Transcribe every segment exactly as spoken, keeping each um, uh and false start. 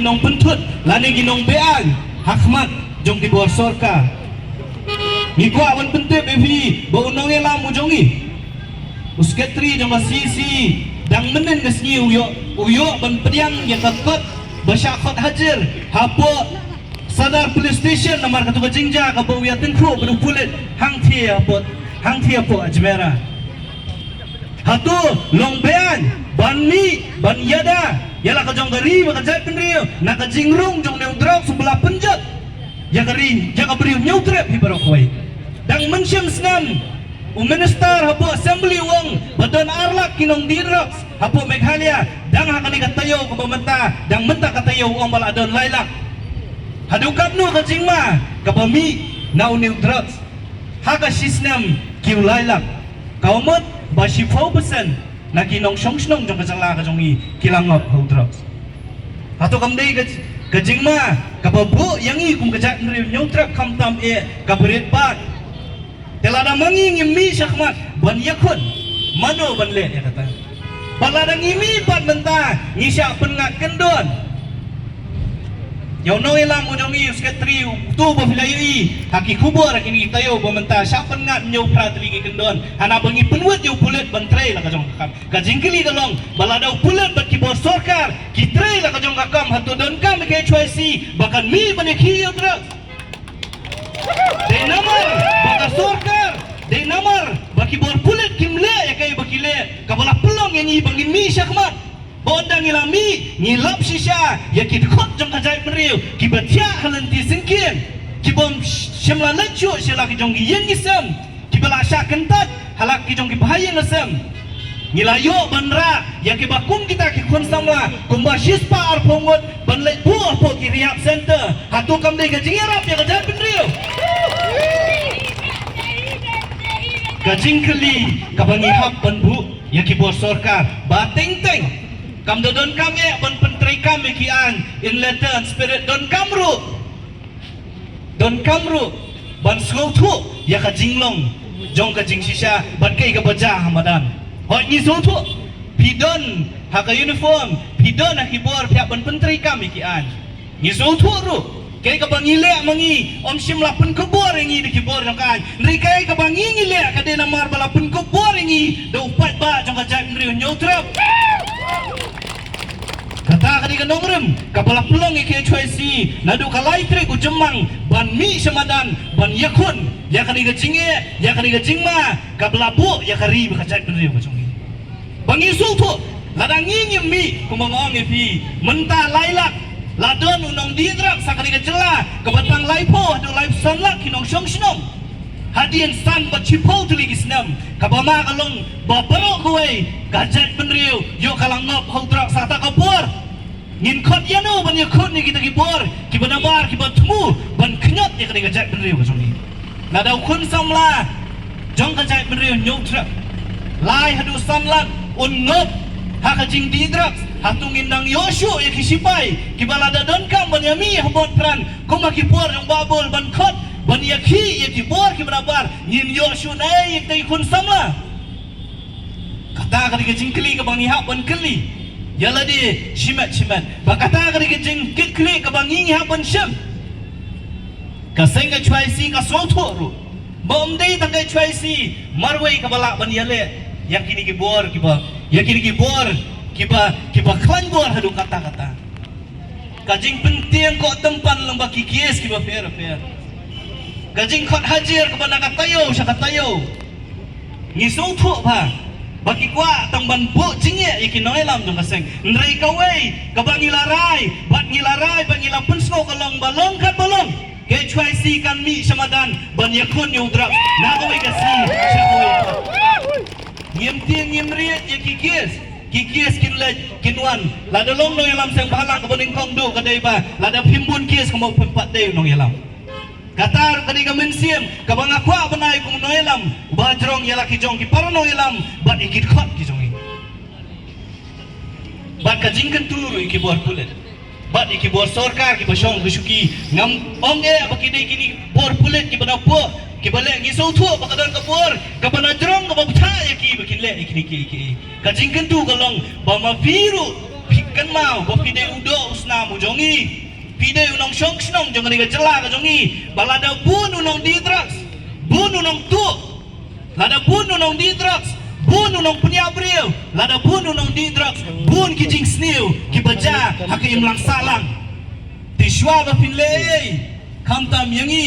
nongpynthut lane ki nongbeaiñ ha khmat jong ki bor sorkar. Ngi kwah ban pyntip ïa phi ba u nongïalam u jong ngi, u sekretari jong ka C C, dang mynnin ka sngi u ïoh, u ïoh ban pdiang ïa ka kot ba shah khot hajir hapoh Sadar Police Station namar katu ka jingjia kaba u ïatyngkhuh bad u pulit hangthie hapoh, hangthie hapoh Ajmera. Hato long beaiñ ban mih ban ïada ïa la ka jong ka ri bad ka jaitbynriew na ka jingrung jong une u drugs uba la pynjot ïa ka ri, ïa ka briew Hynñiewtrep hi baroh kawei. Dang mynshem snem u minister hapoh assembly u ong ba don ar lak ki nongdih drugs hapoh Meghalaya, dang ha kane ka taïew kaba mynta, dang mynta ka taïew u ong ba la don lai lak. Haduh katno ka jingma kaba mih na une u drugs? Ha ka shi snem ki u lai lak. Ka mut ba shiphew percent na ki nongshong shnong jong ka jylla ka jong ngi ki la ngop ha u drugs. Hato kam dei ka, ka jingma kaba buh ïa ngi kum ka jaitbynriew Hynñiewtrep khamtam eh ka bret bad. Te lada ma ngi ngim mih shakhmat ban ïakhun, mano ban leh ïa kata? Bad lada ngi mih pat mynta ngi shah pynngat kyndon. Ïa u nongïalam u jong ngi, u sekretari, uto ba phi la ïohi ha ki khubor ha kine ki taïew ba mynta shah pynngat hynñiew phra tylli ki kyndon. Hana ba ngi pynwit ïa u pulit ban trei la ka jong ka kam. Ka jingkylli ka long ba lada u pulit bad ki bor sorkar ki trei la ka jong ka kam, hato donkam ïa ka H Y C ba kan mih ban ïakhih ïa u drugs? Dei namar ba ka sorkar, dei namar ba ki bor pulit kim leh ïa kaei ba ki leh kaba la pynlong ïa ngi ba ngin mih shakhmat. Ba ynda ngi la mih ngi lap shisha ïa ki dkhot jong ka jaitbynriew kiba thiah ha lynti syngkien, kibym shym la leit shuh sha la ki jong ki ïing ki sem, kiba la shah kyntait ha la ki jong ki bahaïing hasem. Ngi la ïoh ban rah ïa kiba kum kita ki khun samla kumba shispah arphew ngut ban leit buh hapoh ki rehab center. Hato kam dei ka jingïarap ïa ka jaitbynriew? Ka jingkylli kaba ngi hap ban buh ïa ki bor sorkar ba teng teng, kam da donkam eh ban pyntreikam ïa ki aiñ in letter and spirit, donkam ruh, donkam ruh ban sngewthuh ïa ka jinglong jong ka jingshisha bad kaei kaba jia ha madan. Hooid ngi sngewthuh phi don ha ka uniform, phi don ha ki bor, phi hap ban pyntreikam ïa ki aiñ. Ngi sngewthuh ruh kaei kaba ngi leh ma ngi ym shym la pynkup bor ïa ngi da ki bor jong ka aiñ. Hynrei kaei kaba ngi ngi leh ka dei namar ba la pynkup bor ïa ngi da u paidbah jong ka jaitbynriew Hynñiewtrep. Kata ka dei ka nongrim kaba la pynlong ïa ka H Y C naduh ka lai tarik u Jymmang ban mih sha madan ban ïakhun ïa ka dei ka jingeh, ïa ka dei ka jingma kaba la buh ïa ka ri bad ka jaitbynriew ka jong ngi. Ba ngi sngewthuh lada ngi ngim mih kumba nga ong ïa phi mynta lai lak, la don u nongdih drugs ha ka dei ka jylla kaba tang laiphew haduh laiphew san lak ki nongshong shnong. Hadien san bad shiphew tylli ki snem kaba ma ka long ba baroh kawei ka jaitbynriew ïoh ka la ngop ha u drugs ha kata ka por. Ngin khot ïano ban ïakhun ïa kita ki bor kiba nabar kiba thmu ban khñiot ïa ka dei ka jaitbynriew ka jong ngi? Lada u khun samla jong ka jaitbynriew Hynñiewtrep lai haduh san lak un ngop ha ka jingdih drugs, hato ngin nang ïoh shuh ïa ki sipai kiba lada donkam ban ïa mih ha bor pran kum ha ki por jong Bah Bull ban khot ban ïakhih ïa ki bor kiba nabar, ngin ïoh shuh ne ïa kita ki khun samla? Kata ka dei ka jingkylli kaba ngi hap ban kylli ïa lade shimet shimet. Ba kata ka dei ka jingkitkhlieh kaba ngi ngi hap ban shem. Ka seng ka H Y C ka sngewthuh ruh ba ym dei tang ka H Y C marwei kaba lah ban ïaleh ïa kine ki bor kiba, ïa kine ki bor kiba, kiba khlaiñ bor haduh katta katta. Ka jingpyntieng koh tympan lang bad ki case kiba pher pher. Ka jingkhot hajir kaba na ka taïew sha ka taïew. Ngi sngewthuh bha ba ki kwah tang ban buh jingeh ïa ki nongïalam jong ka seng. Hynrei kawei kaba ngi la rai bad ngi la rai bad ngi la pynsngew ka long ba long kat ba long, ka H Y C kan mih sha madan ban ïakhun ïa u drugs na kawei ka sngi sha kawei pat. Ngim tieng ngim rieh ïa ki case. Ki case kin leit kin wan. Lada long nongïalam seng bhalang kaba nyngkong duh ka dei ba lada phim bun case ka mut phim pat dei u nongïalam. Kata ruh ka dei ka mynsiem kaba nga kwah ban ai kum u nongïalam uba jrong ïa la ki jong ki para nongïalam bad ïa ki dkhot ki jong ngi. Bad ka jingkyntu ruh ïa ki bor pulit bad ïa ki bor sorkar kiba shong ka shuki. Ngam ong eh ba ki dei kine bor pulit kiba na poh kiba leh, ngi sngewthuh ba ka don ka bor kaba na jrong kaba bthah ïa ki ba kin leh ïa kine ki, ki. Ka jingkyntu ka long ba ma phi ruh phi Kynmaw ba phi dei u doh u snam u jong ngi. Phi dei u nongshong shnong jong kane ka jylla ka jong ngi. Ba lada bun u nongdih drugs, bun u nongtuh, lada bun u nongdih drugs, bun u nongpynïap briew, lada bun u nongdih drugs, bun ki jingsniew kiba jia ha ka imlang sahlang. Te shuwa ba phin leh ei ei, khamtam ïa ngi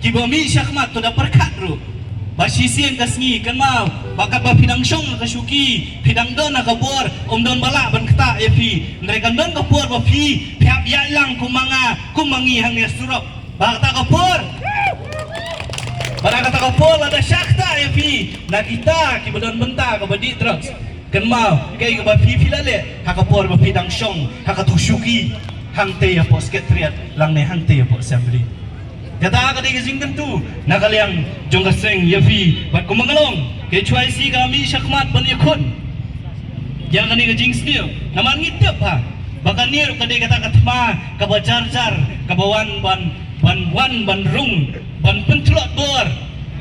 kiba mih shakhmat, to da pyrkhat ruh ba shisien ka sngi, kynmaw ba katba phi dang shong ha ka shuki, phi dang don ha ka bor, ym don ba lah ban ktah ïa phi. Hynrei kan don ka por ba phi, phi hap ïaid lang kum ma nga, kum ma ngi hangne surok. Ba kata ka por, ba kata ka por lada shah ktah ïa phi na kita kiba don bynta kaba dih drugs, kynmaw kaei kaba phi, phi la leh ha ka por ba phi dang shong ha katu ka shuki, hangtei hapoh Secretariat lane hangtei hapoh Assembly. Kata ka dei ka jingkyntu na ka liang jong ka seng ïa phi. Bad kum ba nga la ong, ka H Y C ka mih shakhmat ban ïakhun ïa kane ka jingsniew. Namar ngi tip ha ba kane ruh ka dei kata ka thma kaba jar jar, kaba wan ban, ban wan ban rung, ban pyntlot bor,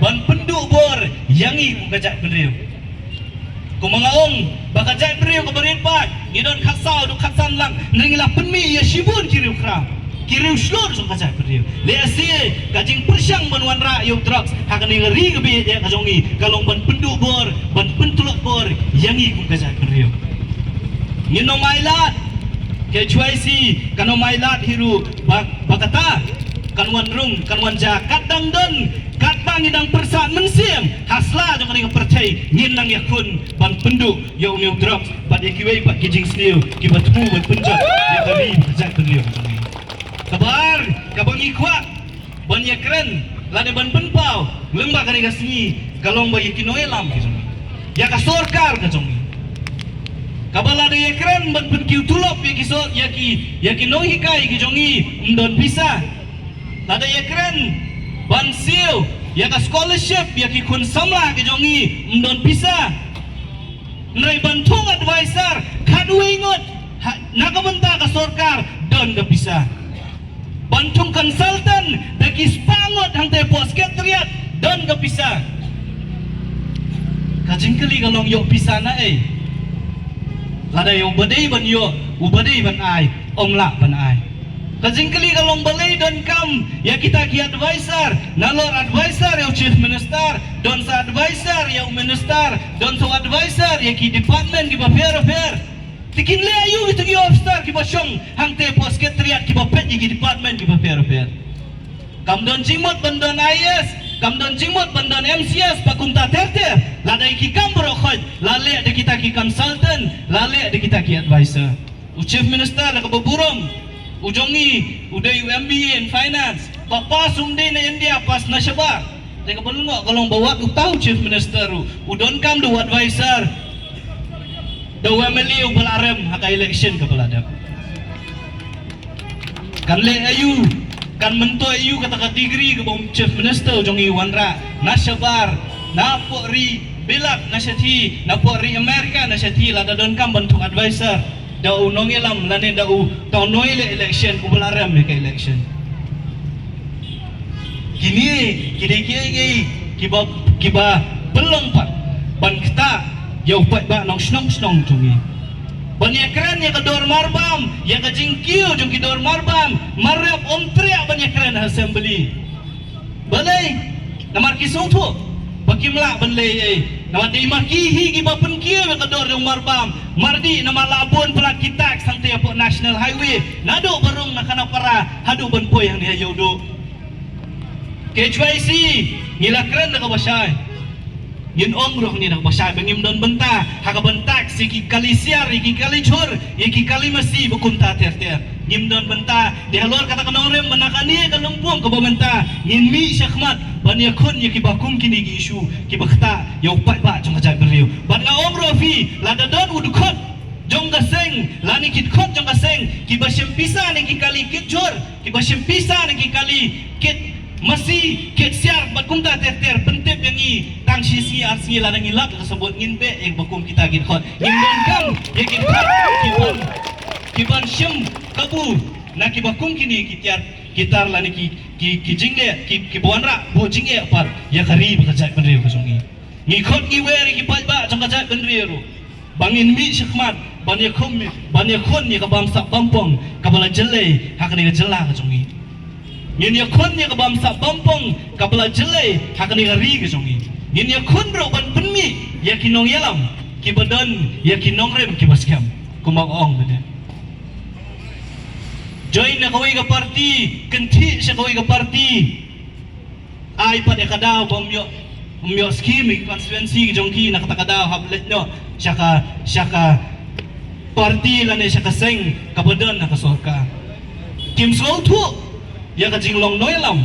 ban pynduh bor ïa ngi kum ka jaitbynriew. Kum ba nga ong ba ka jaitbynriew kaba rit paid, ngi don khatsaw haduh khatsan lak, hynrei ngi la pynmih ïa shibun ki riewkhraw, ki riewshlur jong ka jaitbynriew. Lehse ka jingpyrshang ban wanrah ïa u drugs ha kane ka ri kaba ïeit ka jong ngi ka long ban pynduh bor, ban pyntlot bor ïa ngi kum ka jaitbynriew. Ngin ym ailad, ka H Y C kan ym ailad hi ruh ba, ba kata kan wan rung, kan wan jia, kat dang don, katba ngi dang pyrsad mynsiem ha sla jong kane ka pyrthei, ngin nang ïakhun ban pynduh ïa une u drugs bad ïa kiwei pat ki jingsniew kiba thmu ban pynjot ïa ka ri bad ka jaitbynriew. Kaba ar kaba ngi kwah ban ïakren lane ban pynpaw lyngba kane ka sngi ka long ba ïa ki nongïalam ki jong ngi, ïa ka sorkar ka jong ngi, kaba lada ïakren ban pynkiew tulop ïa ki sor, ïa ki, ïa ki nonghikai ki jong ngi, ym don pisa. Lada ïakren ban siew ïa ka scholarship ïa ki khun samla ki jong ngi, ym don pisa. Hynrei ban thung advisor khatwei ngut ha, na ka bynta ka sorkar, don ka pisa. Ban thung consultant da ki spah ngut hangtei hapoh Secretariat, don ka pisa. Ka jingkylli ka long, ïoh pisa na ei? Lada ïa uba dei ban ïoh, uba dei ban ai, ym lah ban ai. Ka jingkylli ka long, balei donkam ïa kita ki advisor? Nalor advisor ïa u Chief Minister, don sa advisor ïa u Minister, don sa advisor ïa ki department kiba pher bapher. Te kin leh aïu kita ki officer kiba shong hangtei hapoh Secretariat kiba peit ïa ki department kiba pher bapher? Kam don jingmut ban don I A S, kam don jingmut ban don M C S, ba kumta ter ter. Lada ïa ki kam baroh khoit la leh da kita ki consultant, la leh da kita ki advisor. U Chief Minister da kaba burom u jong ngi u dei u M B A in Finance, ba pass um dei na India, pass na shabar. Te kaba lyngngoh ka long ba wat uta u Chief Minister u, u donkam da u advisor, da u M L A uba la rem ha ka election kaba la dep. Kan leh aïu, kan myntoi aïu kata ka degree kaba u Chief Minister u jong ngi u wanrah na shabar, na poh ri Bilat na shathie, na poh ri America na shathie, lada donkam ban thung advisor da u nongïalam lane da u, da u nongïaleh election uba la rem ïa ka election. Kine ki dei kiei kiei kiba, kiba pynlong pat ban ktah ïa u paidbah nongshnong shnong jong ngi. Ban ïakren ïa ka dor marbam, ïa ka jingkiew jong ki dor marbam, mar rep ym treh ban ïakren ha Assembly. Balei? Namar ki sngewthuh ba kim lah ban leh ei ei. Namar dei ma ki hi kiba pynkiew ïa ka dor jong u marbam. Mar dei namar la bun palat ki tax hangtei hapoh National Highway, naduh ba rung na Khanapara haduh ban poi hangne ha Ïewduh. Ka H Y C ngi la kren da kaba shai. Ngin ong ruh hangne da kaba shai ba ngim don bynta ha ka ban tax ïa ki kali siar, ïa ki kali jhur, ïa ki kali masi ba kumta ter ter. Ngim don bynta. Dei halor kata ka nongrim ba na kane ka lympung kaba mynta ngin mih shakhmat ban ïakhun ïa kiba kum kine ki issue kiba ktah ïa u paidbah jong ka jaitbynriew. Bad nga ong ruh ïa phi, lada don u dkhot jong ka seng lane ki dkhot jong ka seng kiba shim pisa na ki kali kit jhur, kiba shim pisa na ki kali kit masi, kit siar bad kumta ter ter, pyntip ïa ngi tang shi sngi ar sngi, lada ngi lap ïa ka sabut ngin beh ïa kiba kum kita ki dkhot. Ngim donkam ïa ki dkhot ki ban, ki ban shim kabu na kiba kum kine ki tiar, ki tar lane ki, ki, ki jingeh, ki, kiba wanrah buh jingeh pat ïa ka ri bad ka jaitbynriew ka jong ngi. Ngi khot ngi wer ïa ki paidbah jong ka jaitbynriew ruh. Ba ngin mih shakhmat ban ïakhun, ban ïakhun ïa ka bamsap bampong kaba la jyllei ha kane ka jylla ka jong ngi. Ngin ïakhun ïa ka bamsap bampong kaba la jyllei ha kane ka ri ka jong ngi. Ngin ïakhun ruh ban pynmih ïa ki nongïalam kiba don ïa ki nongrim kiba skhem. Kumba ong mynne, join na kawei ka party, kynthih sha kawei ka party. Ai pat ïa ka daw ba ym ïoh, ym ïoh skim ïa ki constituency ki jong ki, na kata ka daw hap leit noh sha ka, sha ka party lane sha ka seng kaba don ha ka sorkar. Kim sngewthuh ïa ka jinglong nongïalam.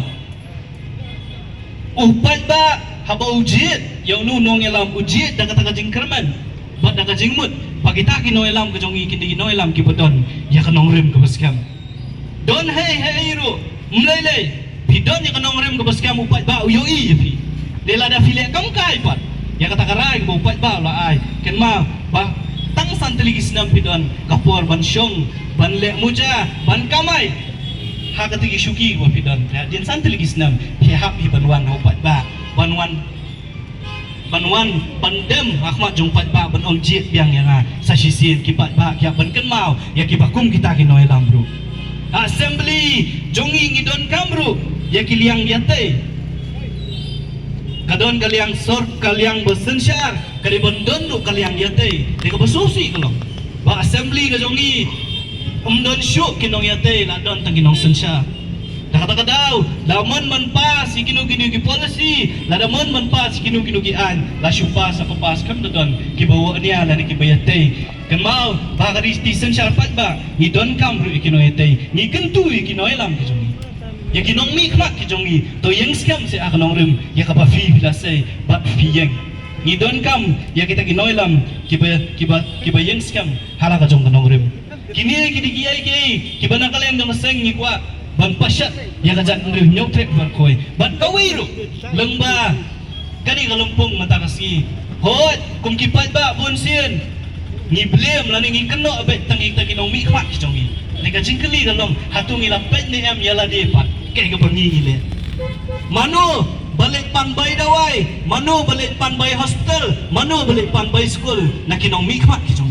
U paidbah haba u jied ïa uno u nongïalam, u jied da kata ka jingkyrmen bad da ka jingmut ba kita ki nongïalam ka jong ngi kin dei ki nongïalam kiba don ïa ka nongrim kaba skhem. Don hei hei ruh, ym lei lei, phi don ïa ka nongrim kaba skhem, u paidbah u ïohi ïa phi. Dei lada phi leh kam kai pat ïa kata ka rai kaba u paidbah u la ai. Kynmaw ba tang san tylli ki snem phi don ka por ban shong, ban leh muja, ban kamai ha kata ki shuki kaba phi don. Hadien san tylli ki snem phi hap hi ban wan ha u paidbah, ban wan, ban wan ban dem ha khmat jong u paidbah ban ong jied biang ïa nga. Sa shisien ki paidbah ki hap ban kynmaw ïa kiba kum kita ki nongïalam ruh. Ha assembly jong ngi ngi donkam ruh ïa ki liang ïatei. Ka don ka liang sor, ka liang ba synshar, ka dei ban don ruh ka liang ïatei. Dei kaba sngewsih ka long ba assembly ka jong ngi ym don shuh ki nongïatei, la don tang ki nongsynshar. Da kata ka daw, la mon ban pass ïa kino kino ki policy, lada mon ban pass ïa kino kino ki aiñ, la shu pass, la pass, kam da don kiba wahnia lane kiba ïatei. Kynmaw ba ka dei ki synshar paidbah, ngi donkam ruh ïa ki nongïatei, ngi kyntu ïa ki nongïalam ki jong ngi, ïa ki nongmihkhmat ki jong ngi. To ïeng skhem seh ha ka nongrim ïa kaba phi phi la sei bad phi ïeng. Ngi donkam ïa kita ki nongïalam kiba, kiba, kiba ïeng skhem ha la ka jong ka nongrim. Kine ki dei kiei kiei kiba na ka liang jong ka seng ngi kwah ban pashat ïa ka jaitbynriew hynñiewtrep pharkhoi. Bad kawei ruh, lyngba kane ka lympung mynta ka sngi, hooid, kum ki paidbah bunsien ngi blame lane ngi kynnoh beit tang ïa kita ki nongmihkhmat ki jong ngi. Te ka jingkylli ka long, hato ngi la peit ne em ïa lade pat kaei kaba ngi ngi leh? Mano ba leit pan bai dawai, mano ba leit pan bai hospital, mano ba leit pan bai skul na ki nongmihkhmat ki jong ngi?